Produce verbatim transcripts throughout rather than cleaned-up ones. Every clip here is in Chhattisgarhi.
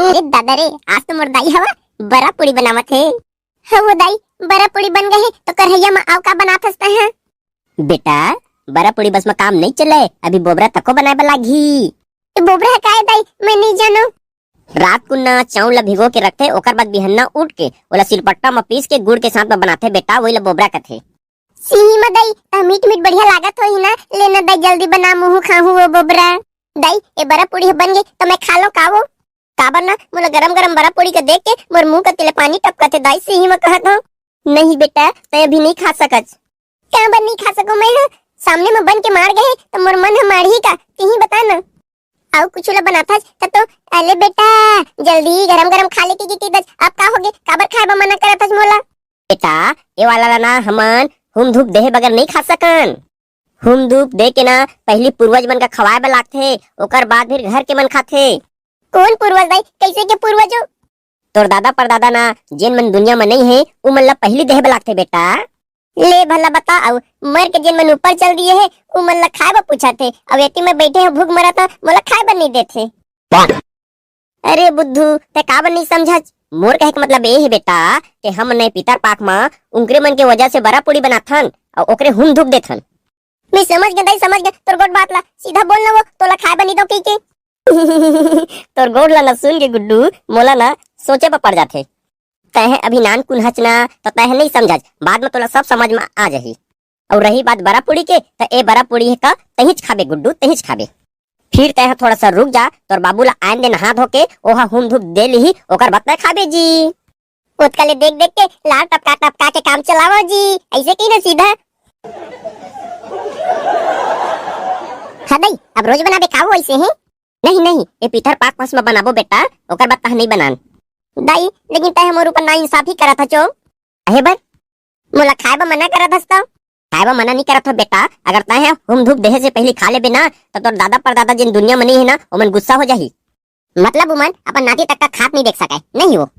अरे दादा रे, आज तो मोर दाई हवा बरा पूड़ी बनावत हे। हवो दाई, बरा पूड़ी बन गए हे, तो करहैया म अउ का बनात हस तैं ह? बेटा, बरा पूड़ी बस म काम नइ चले, अभी बोबरा तको बनाए बर लागही। ए बोबरा ह काय दाई, मैं नइ जानव। रात कुन ना चाउर ल भिगो के रखथे, ओकर बाद बिहन्ना उठ के ओला सिलपट्टा म पीस के गुड़ के साथ म बनाथे बेटा, वही ल बोबरा कथे। सिही म दाई, त मीठ मीठ बढ़िया लागत होही ना, ले ना दाई जल्दी बना, मुहू खाहू वो बोबरा। दाई, ए बरा पूड़ी ह बन गे त मैं खा लो का वो? काबर ना, मोला गरम गरम बरा पूड़ी के देख के मोर मुंह कति ले पानी टपकत हे दाई, सिही म कहत हव। नहीं बेटा, तैं अभी नइ खा सकच। काबर नइ खा सकव मैं ह? सामने म बन के माड़ गए हे त मोर मन ह माड़ही का, तिही बता ना। अउ कुछु ला बनाथस त तो, अले बेटा, जल्दी गरम गरम खा ले के गिटी दच। अब का होगे, काबर खाए बर मना करत हस मोला? बेटा, ए वाला ला ना हमन हुम धूप देहे बगैर नइ खा सकन। हुम धूप दे के ना पहिली पूर्वज मन का खवाए बर लागथे, ओकर बाद फिर घर के मन खाथे। कोन पूर्वज दाई, कैसे के पूर्वज हो? तोर दादा परदादा ना जेन मन दुनिया म नइ हे, उमन ला पहिली देहे बर लागथे बेटा। ले भला बता, अउ मर के जेन मन ऊपर चल दिए हे, उमन ला खाए बर पूछत हे, अउ एती में बैठे हो भूख मरत ह, मोला खाए बर नइ देथे। अरे बुद्धू, तैं काबर नइ समझच? मोर कहे के मतलब ए हे बेटा कि हमन ए पितर पाख म उंकरे मन के वजह से बरा पूड़ी बनाथन अउ ओकरे हुम धूप देथन। मैं समझ गे दाई, समझ गे तोर गोठ बात ला। सीधा बोल ना वो, तोला खाए बर नइ दो कहिके। तोर गोठ ला ना सुन के गुड्डू, मोला ना सोचे बर पड़ जाथे। तैं ह अभी नानकुन हच ना, त तैं ह नइ समझच, बाद म तोला सब समझ म आ जाही। अउ रही बात बरा पूड़ी के, त ए बरा पूड़ी ह का तहीच खाबे गुड्डू, तहीच खाबे। फिर तैं ह थोड़ा सा रुक जा, तोर बाबू ला आन दे नहा धो के, ओहा हुम धूप दे लिही, ओकर बाद तैं खाबे जी। ओतका ले देख देख के लार टपका टपका के काम चलावव जी, ऐसे कही ना सीधा। हाँ दाई, अब रोज बनाबे का वो ऐसे हे? नहीं नहीं, ए पितर पाख पस म बनाबो बेटा, ओकर बाद तह नहीं बनान। दाई, लेकिन तैं ह मोर ऊपर नाइंसाफी करत हच ओ। काहे बर? मोला खाए बर मना करत हस त? खाए बर मना नहीं करत हो बेटा, अगर तैं ह हुम धूप देहे से पहली खा लेबे ना, त तोर दादा परदादा जिन दुनिया म नहीं हे ना, ओमन गुस्सा हो जाही। मतलब उमन अपन नाती तक का खात नहीं देख सकय, नहीं वो।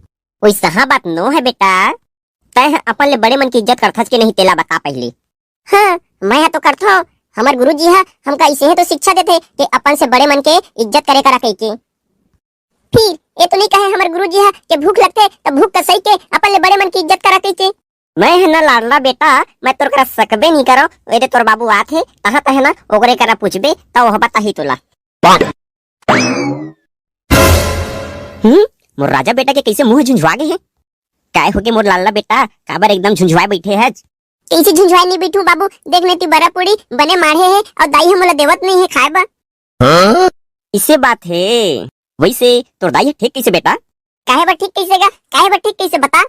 वैसा बात नो है बेटा, तैं ह अपन ले बड़े मन की इज्जत करथस के नहीं, तेला बता पहली। हाँ, मैं ह तो करथो। हमर गुरुजी ह हमका इसे ही तो शिक्षा देथे कि अपन से बड़े मन के इज्जत करे करा कहिके। फिर ए तो नहीं कहे हमर गुरुजी ह के भूख लगथे त भूख का सही के अपन ले बड़े मन की इज्जत करा कहिके। मैं ह ना लाडला बेटा, मैं तोर करा सकबे नहीं करो। ए दे तोर बाबू आत हे, तहाँ तहे ना ओकरे करा पूछबे त ओह बताही तोला। हम्म, मोर राजा बेटा के कैसे मुंह झुंझुआ गे हे? काय होगे मोर लाडला बेटा, काबर एकदम झुंझुआए बैठे हच? कैसे झुंझुआए नहीं बैठू बाबू, देख नहीं ती बरा पूड़ी बने माढ़े हे अउ दाई ह मोला देवत नहीं हे खाए बर। हाँ? इसे बात हे। वैसे तोर दाई ह ठीक कैसे बेटा? काहे बर ठीक कैसे गा? काहे बर ठीक कैसे बता?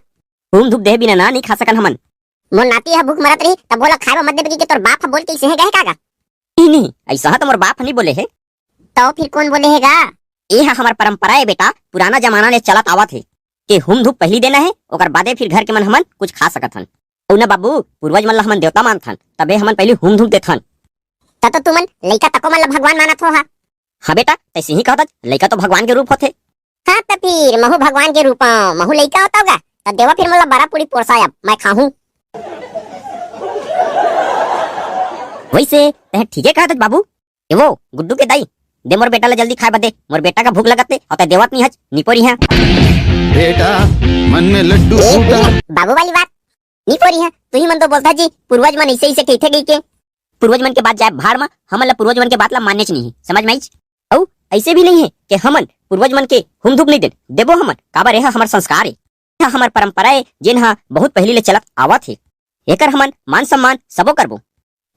हुम धूप देहे बिना ना नहीं खा सकन हमन। मोर नाती ह भूख मरत रही, तब बोला खाए बर मत देबे कहिके तोर बाप ह बोल के इसे हे गए का गा? नहीं, नहीं, ऐसा ह तो मोर बाप ह नहीं बोले हे। तो फिर कोन बोले हे गा? ए ह हमर परंपरा हे बेटा, पुराना जमाना ले चलत आवत हे कि हुम धूप पहली देना हे, ओकर बादे फिर घर के मन हमन कुछ खा सकत हन। अउ ना बाबू, पूर्वज मन ला हमन देवता मानथन, तबे हमन पहली हुम धूप देथन। त तो तुमन लइका तको मन ला भगवान मानत हो हा? हाँ बेटा, तैसे ही कहत हच, लइका तो भगवान के रूप होथे। हाँ, त फिर महू भगवान के रूप, महू लइका होता होगा, त देवा फिर मोला बरा पूड़ी पोरसाय, अब मैं खाहूं। वैसे तह ठीके कहत हच बाबू। ए वो गुड्डू के दाई, दे मोर बेटा ला जल्दी खाए बर दे, मोर बेटा का भूख लगत हे, अउ तह देवत नहीं हच, निपोरी है। बेटा, मन में लड्डू फूटा। बाबू वाली बात। नहीं पोरी है, तुही मन तो बोलता जी, पूर्वज मन ऐसे ऐसे कहिथे कहिके। पूर्वज मन के बात जाए भाड़ म, हमन ला पूर्वज मन के बात ला मानेच नहीं है, समझ में आइच? अउ ऐसे भी नहीं है कि हमन पूर्वज मन के हुम धूप नहीं देन, देबो हमन, काबर एहा हमर संस्कार है, एहा हमर परंपरा है, जेन हा बहुत पहली ले चलत आवत है। एकर हमन मान सम्मान सबो करबो।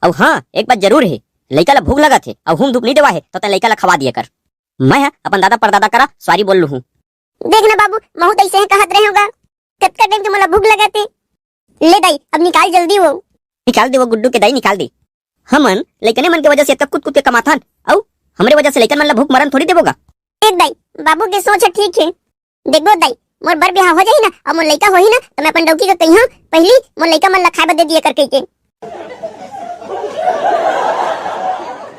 अउ हाँ, एक बात जरूर है, लइका ला भूख लगत है, अउ हुम धूप नहीं देवा है, तो तै लइका ला खवा दिया कर। मैं हा अपन दादा परदादा करा sorry बोल लूँ हूँ। देख ना बाबू, महू तो ऐसे ही कहत रहे होगा। कतका टाइम के मोला भूख लगत हे। ले दाई, अब निकाल जल्दी वो। निकाल दे वो गुड्डू के दाई, निकाल दे। हमन लइकने मन के वजह से अतका कूद कूद के कमाथन, अउ हमरे वजह से लइकन मन ला भूख मरन थोड़ी देबोगा। देख दाई, बाबू के सोच ह ठीक हे। देखबो दाई, मोर बर बिहाव हो जाही ना, अउ मोर लइका होही ना, त मैं अपन डौकी के कहिहूं, पहिली मोर लइका मन ला खाए बर दे दिए कर कहिके।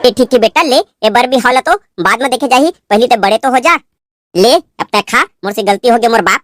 ए ठीक हे बेटा, ले, ए बर बिहाव ला तो बाद म देखे जाही, पहिली ते बड़े तो हो जा। ले, अब तै खा, मोर से गलती हो गया मोर बाप।